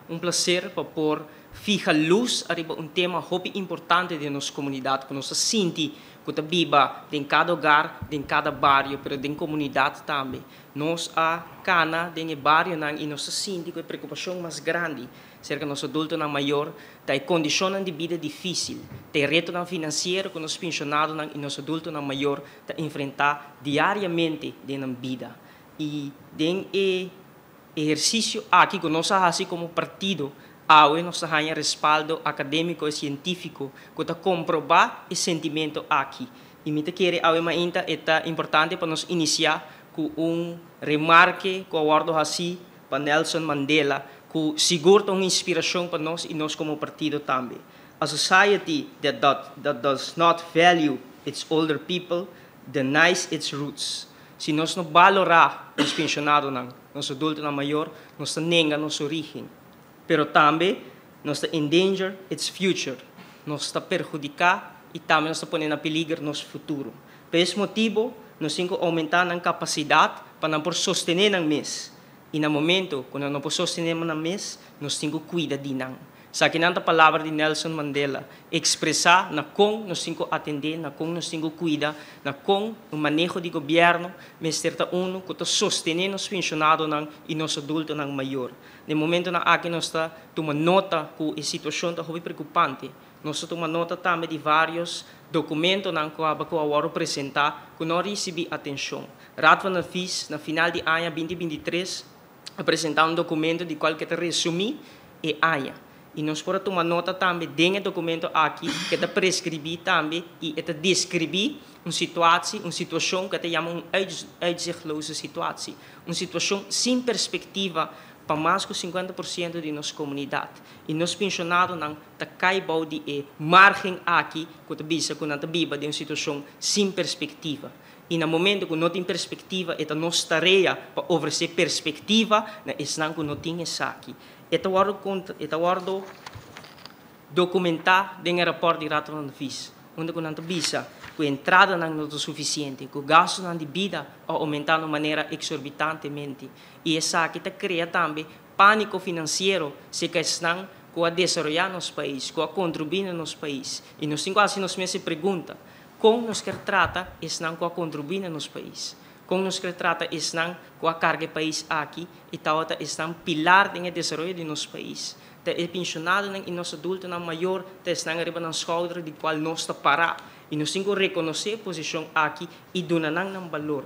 Un plaser pa por fiha lus ariba un tema hopi importante den nos komunidat, ku nos ta sinti ku ta biba den kada hogar, den kada bario, pero den komunidat tambe. Nos a kana den e barionan i nos ta sinti ku e preokupashon mas grandi serka nos adultonan mayor ta e kondishonnan di bida difísil, ta e retonan finansiero ku nos penshonadonan i nos adultonan mayor ta enfrentá diariamente den nan bida. I den e ehersisio aki ku nos a hasi komo partido, awe nos ta haña respaldo akadémiko i sientífiko ku ta komprobá e sentimento aki. I mi ta kere awe mainta e ta importante pa nos inisiá ku un remarke ku a wòrdu hasí pa Nelson Mandela, ku sigur ta un inspirashon pa nos i nos komo partido tambe. "A society that does not value its older people denies its roots." Si nos no balorá nos penshonadonan, nos adultonan mayor, nos ta nenga nos orígen. Pero tambe nos ta endanger its future. Nos ta perhudiká i tambe nos ta pone na peliger nos futuro. Pa e motibu, nos tin ku oumentá nan kapasidat pa nan por sostené nan mes. I na momento ku nan no por sostené nan mes, nos tin ku kuida di nan. Esakinan ta palabra di Nelson Mandela, ekspresá na kon nos tin ku atendé, na kon nos tin ku kuida, na kon e maneho di gobièrnu mester ta unu ku ta sostené nos penshonadonan i nos adultonan mayor. Na momentonan aki nos ta tuma nota ku e situashon ta hopi preokupante. Nos ta tuma nota tambe di vários dokumentonan ku a wòrdu presentá ku no a risibí atenshon. Raad van Advies, na final di aña 2023, a presentá un dokumento di kual ku ta resumí e aña. I nos por tuma nota tambe den e dokumento aki ku ta preskribí tambe i ta deskribí un situashon ku ta yama un uitzichtloze situatie, un situashon sin perspektiva pa mas ku 50% di nos komunidat. I nos penshonadonan ta kai bou di e margen aki ku ta bisa ku nan ta biba den un situashon sin perspektiva. I na momento ku no tin perspektiva, ta nos tarea pa ofresé perspektiva na esnan ku no tin esaki. E ta wòrdu dokumentá den e rapòrt di Raad van Advies, unda ku nan ta bisa ku entradanan no ta sufisiente, ku gastunan di bida a oumentá di manera eksorbitantemente. I esaki ta krea tambe pániko finansiero serka esnan ku a desaroyá nos pais, ku a kontribuí na nos pais. I nos tin ku hasi nos mes pregunta: kon nos ke trata esnan ku a kontribuí na nos pais? Kon nos ke trata esnan ku a karga e pais aki i tabata esnan pilar den desaroyo di nos pais? Ta e penshonadonan i nos adultonan mayor, ta esnan riba nan skouder di kual nos ta pará. I nos tin ku rekonosé e posishon aki i duna nan balor.